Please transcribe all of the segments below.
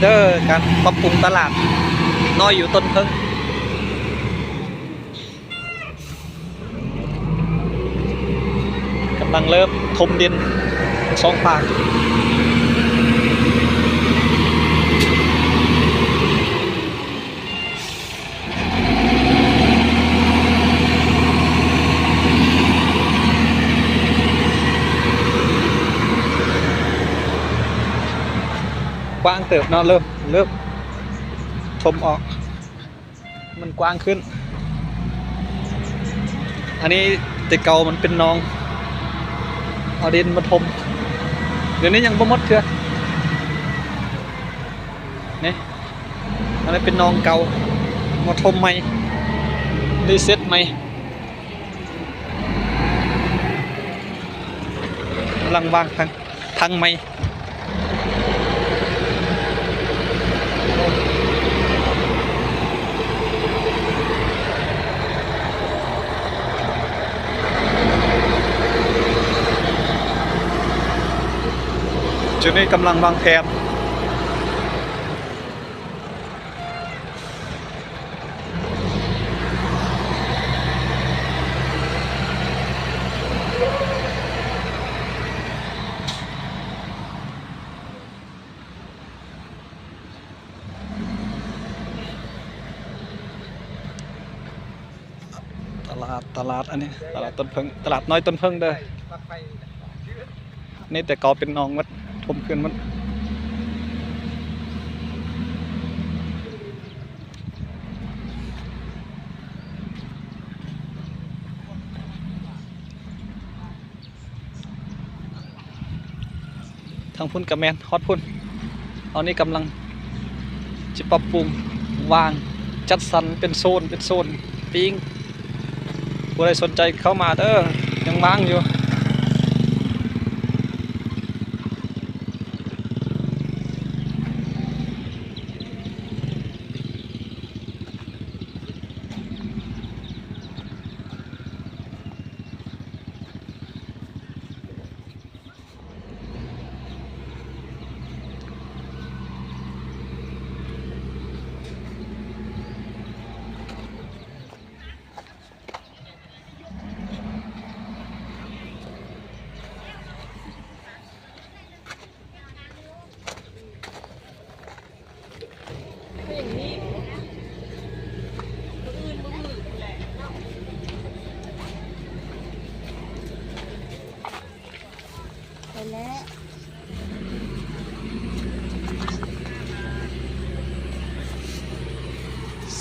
ເດີ ການປັບປຸງຕະຫຼາດນ້ອຍຢູ່ຕົ້ນເຜິ້ງ ກຳລັງເລີ່ມຖົມດິນສອງຟາກ. ກວ້າງເຕີບເນາະ ເລີ່ມ ເລີ່ມຖົມອອກ ມັນກວ້າງຂຶ້ນ. ອັນນີ້ແຕ່ເກົ່າມັນເປັນໜອງ ເອົາດິນມາຖົມ ດຽວນີ້ຍັງບໍ່ໝົດເທື່ອ ນີ້ ອັນນີ້ເປັນໜອງເກົ່າ ມາຖົມໃໝ່ ຣີເຊັດໃໝ່ ກຳລັງວາງທາງ ທາງໃໝ່. ຈຸດນີ້ກຳລັງວາງແຜນ. ຕະຫຼາດ ຕະຫຼາດອັນນີ້ ຕະຫຼາດຕົ້ນເຜິ້ງ ຕະຫຼາດນ້ອຍຕົ້ນເຜິ້ງເດີ. ນີ້ແຕ່ເກົ່າເປັນໜອງໝົດ ຖົມຄືນໝົດ. ທາງພຸ້ນກະແມ່ນ ຮອດພຸ້ນ. ຕອນນີ້ກຳລັງຈະປັບປຸງ ວາງ ຈັດສັນເປັນໂຊນ ເປັນໂຊນປີ້ງ. ຜູ້ໃດສົນໃຈເຂົ້າມາເດີ ຍັງວ່າງຢູ່. ໄປແລ້ວ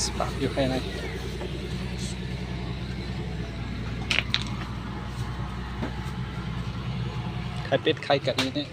ສະພາບຢູ່ພາຍໃນ ໄຂ່ເປັດໄຂ່ກະອີນີ້.